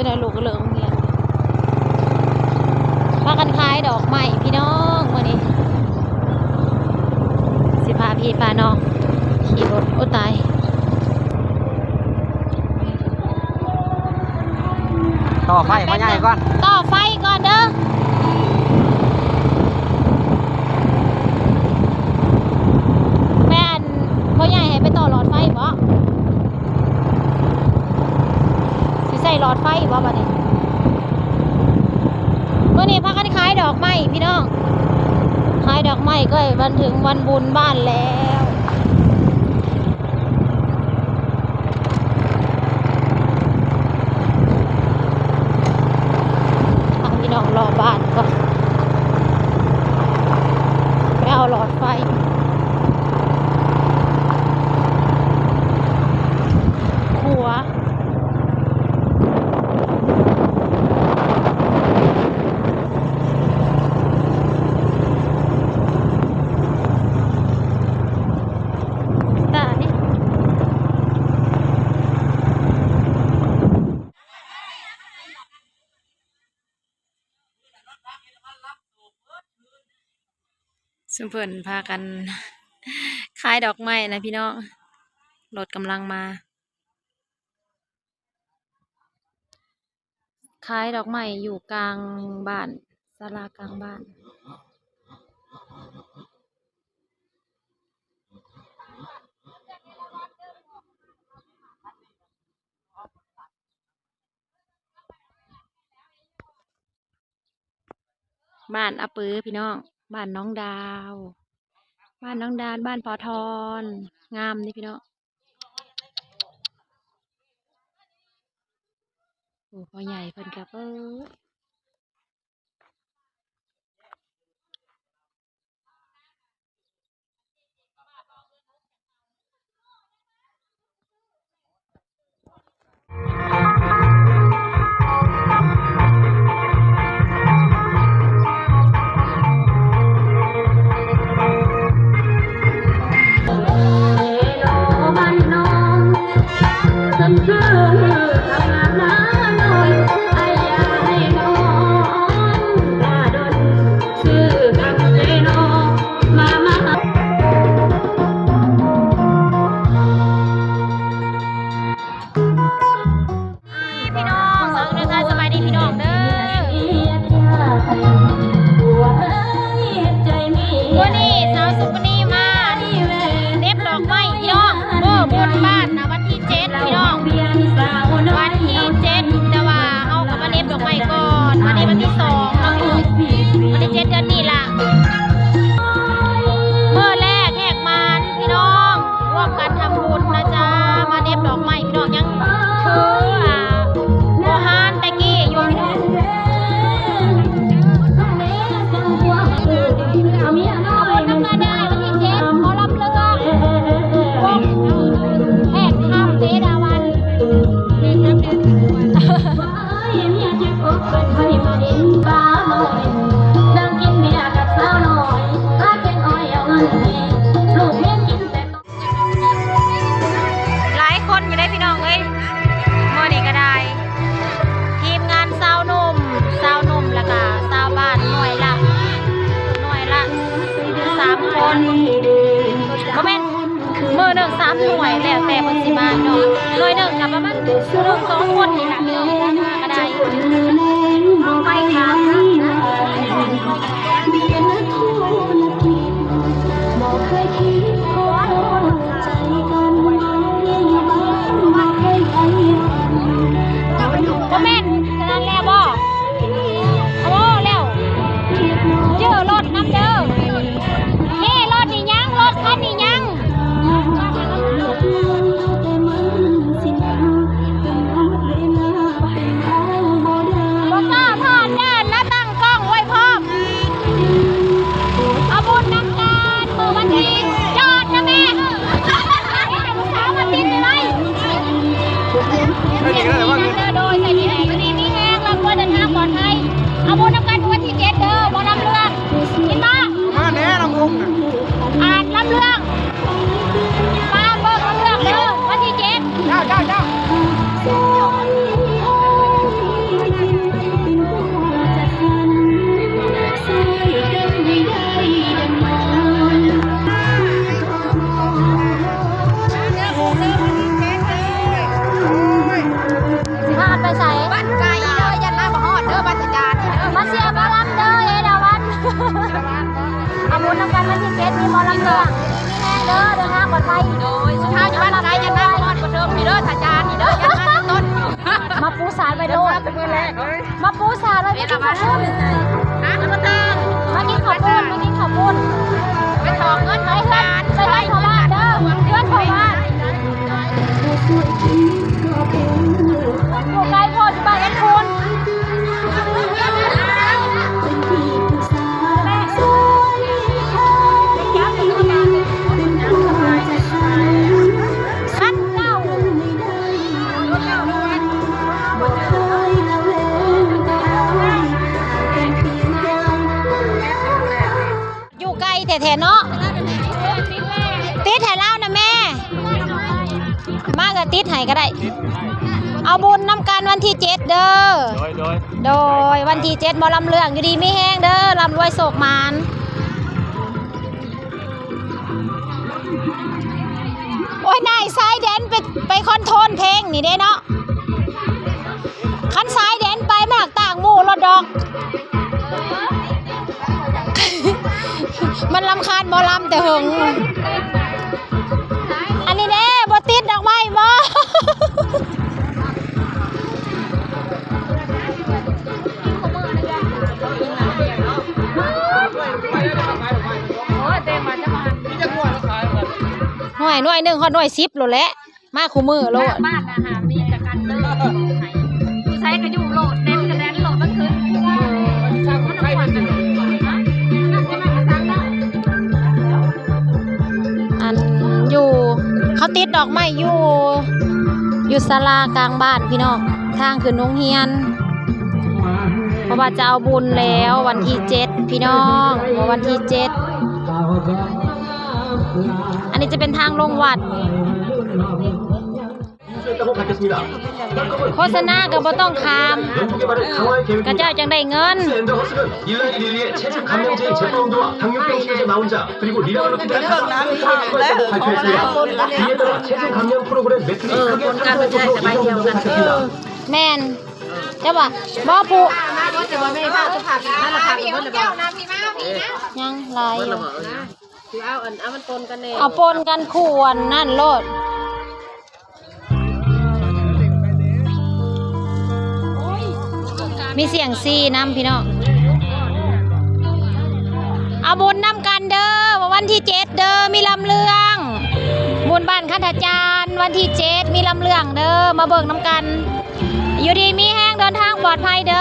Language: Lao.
ເປັນຫຍັງລູກກໍເລີກໂຮງຮຽນ ພາກັນຂາຍດອກໄມ້ພີ່ນ້ອງ ມື້ນີ້ຊິພາພີ່ພານ້ອງຂີ່ລົດ ໂອ້ຕາຍ ຕໍ່ໄຟພໍ່ໃຫຍ່ກ່ອນ ຕໍ່ໄຟກ່ອນເດີ ແມ່ນພໍ່ໃຫຍ່ໃຫ້ໄປຕໍ່ຫຼອດໄຟບໍ? ຊິໃສ່ຫຼອດໄຟຢູ່ບໍ່ບັດນີ້? ມື້ນີ້ພາກັນຂາຍດອກໄມ້ພີ່ນ້ອງ ຂາຍດອກໄມ້ໃກ້ວັນເຖິງວັນບຸນບ້ານແລ້ວ ພາພີ່ນ້ອງເລາະບ້ານກ່ອນ ໄປເອົາຫຼອດໄຟ ຂົວ ຕາຍ ຊຸມເພິ່ນພາກັນຂາຍດອກໄມ້ນະພີ່ນ້ອງ ລົດກຳລັງມາ ຂາຍດອກໄມ້ຢູ່ກາງບ້ານ ສາລາກາງບ້ານ. ບ້ານອາປືພີ່ນ້ອງ ບ້ານໜອງດາວ ບ້ານໜອງດາວ ບ້ານພໍ່ທອນ ງາມເດ້ພີ່ນ້ອງ. ໂອ້ ພໍ່ໃຫຍ່ເພິ່ນກໍເປີດ ພີ່ນ້ອງ ສະບາຍດີພີ່ນ້ອງເດີ ມື້ນີ້ສາວສຸກະນີມາເດັບດອກໄມ້ພີ່ນ້ອງ ເອີ ບຸນບ້ານນະ ວັນທີເຈັດພີ່ນ້ອງ ວັນທີເຈັດ ແຕ່ວ່າເຮົາກໍມາເດັບດອກໄມ້ກ່ອນ ວັນນີ້ວັນທີສອງເນາະ ວັນທີເຈັດເດືອນນີ້ລະ ມື້ແລກແຫກໝານພີ່ນ້ອງ ຮ່ວມກັນທຳບຸນນະຈ໊ະ ມາເດັບດອກໄມ້ພີ່ນ້ອງ ຍັງຖື ອ່າ ໂບຮານແຕ່ກີ້ຢູ່ພີ່ນ້ອງ ເອົາບຸນນຳກັນເດີ ວັນທີເຈັດ ໝໍລຳເລື່ອງ ວົງແພດຄຳເດດາວັນ ຫຼາຍຄົນຢູ່ເດ້ພີ່ນ້ອງເອີຍ ມື້ນີ້ກໍໄດ້ ທີມງານຊາວໜຸ່ມ ຊາວໜຸ່ມ ແລ້ວກໍຊາວບ້ານໜ່ວຍລະ ໜ່ວຍລະສາມຄົນ ບໍ່ແມ່ນ ມື້ໜຶ່ງສາມໜ່ວຍ ແລ້ວແຕ່ເພິ່ນຊິມາເນາະ ໜ່ວຍໜຶ່ງກໍປະມານໜຶ່ງສອງຄົນນີ້ລະພີ່ນ້ອງ ກໍໄດ້ ໄປຂາຍ ບໍ່ແມ່ນ ສະນັ້ນແລ້ວບໍ່? ໂອ້ ແລ້ວ ຈື່ລົດນຳເດີ ເອີ ລົດນີ້ຍັງ ລົດຄັນນີ້ຍັງ ບໍ່ກ້າຜ່ານດ່ານນະ ຕັ້ງກ້ອງໄວ້ພ້ອມ ເອົາບຸນນຳກັນ ມື້ວັນທີ ຈອດນະແມ່ ເຮັດໃຫ້ຜູ້ສາວມາຕິດໄວ້ ເຮັດໃຫ້ຜູ້ສາວມາຕິດໄວ້ ໂດຍ ໃສ່ດີແລ້ວ ຢູ່ດີມີແຮງ ຮ່ຳລວຍ ເດີນທາງປອດໄພ ເອົາບຸນນຳກັນ ມື້ວັນທີເຈັດເດີ ໝໍລຳເລື່ອງ ກິນບໍ່? ມາແດ່ລຳວົງນະ ອ່ານລຳເລື່ອງ ມາເບິ່ງລຳເລື່ອງເດີ ວັນທີເຈັດ ເຈົ້າ ເຈົ້າ ເຈົ້າ. ບໍ່ລຳເລື່ອງ ດີມີແຮງເດີ ເດີນທາງປອດໄພ. ໂດຍ ສຸດທ້າຍຢູ່ບ້ານໄກ ຢ່ານານຮອດບໍ່ເທີມນີ້ເດີ ຖ້າຈານນີ້ເດີ ຢ່ານານຕົ້ນ. ມາປູສາດໄວ້ໂລດ ມາປູສາດໄວ້ ມາກິນເຂົ້າປຸ້ນ ມາກິນເຂົ້າປຸ້ນ ມາກິນເຂົ້າປຸ້ນ ໄປຖອກເງິນ ໄປເຮືອນ ໄປເຮືອນພໍ່ບ້ານເດີ ເຮືອນພໍ່ບ້ານ. ຢູ່ໃກ້ພໍ່ ຢູ່ບ້ານເອັດຄູນ. ຄັນເກົ່າ ຢູ່ໄກແທ້ໆເນາະ ຕິດໃຫ້ລາວນະແມ່ ມາກະຕິດໃຫ້ກໍໄດ້. ເອົາບຸນນຳກັນວັນທີເຈັດເດີ ໂດຍ ໂດຍ ໂດຍ ວັນທີເຈັດໝໍລຳເລື່ອງ ຢູ່ດີມີແຮງເດີ ລ່ຳລວຍໂຊກໝານ. ໂອ້ຍ ນາຍຊາຍແດນໄປ ໄປຄອນໂທນເພງນີ້ເດ້ເນາະ ຄັນຊາຍແດນໄປມັນຫາກຕ່າງໝູ່ໂລດດອກ ມັນລຳຄານໝໍລຳແຕ່ເຫິງ. ອັນນີ້ເດ້ ບໍ່ຕິດດອກໄມ້ບໍ? ຫ້ວຍ ໜ່ວຍໜຶ່ງຮອດໜ່ວຍສິບໂລດແຫຼະ ມາຄູ່ມື້ໂລດ. ບ້ານນະຫາມີແຕ່ກັນເດີ ຢູ່ໃສກໍຢູ່ໂລດ ເຕັ້ນກໍແດນໂລດ ມັນຂຶ້ນ ອັນຢູ່ ເຂົາຕິດດອກໄມ້ຢູ່ ຢູ່ສາລາກາງບ້ານພີ່ນ້ອງ ທາງຂຶ້ນໂຮງຮຽນ ເພາະວ່າຈະເອົາບຸນແລ້ວວັນທີເຈັດພີ່ນ້ອງ ເພາະວັນທີເຈັດ ອັນນີ້ຈະເປັນທາງລົງວັດ. ໂຄສະນາກໍບໍ່ຕ້ອງຂ້າມ ເຂົາເຈົ້າຈັ່ງໄດ້ເງິນ. 어, 본 가면 잘, 잘 배워가지고. ແມ່ນ ເຈົ້າວ່າ ບໍ່ຜູ້ ຍັງຫຼາຍຢູ່ ເອົາອັນ ເອົາມັນປົນກັນແດ່ ເອົາປົນກັນຄູ່ອັນນັ້ນໂລດ. ມີສຽງຊີນຳພີ່ນ້ອງ ເອົາບຸນນຳກັນເດີ ວັນທີເຈັດເດີ ມີລຳເລື່ອງ ບຸນບ້ານຄັນທະຈານ ວັນທີເຈັດ ມີລຳເລື່ອງເດີ ມາເບິ່ງນຳກັນ. ຢູ່ດີມີແຮງ ເດີນທາງປອດໄພເດີ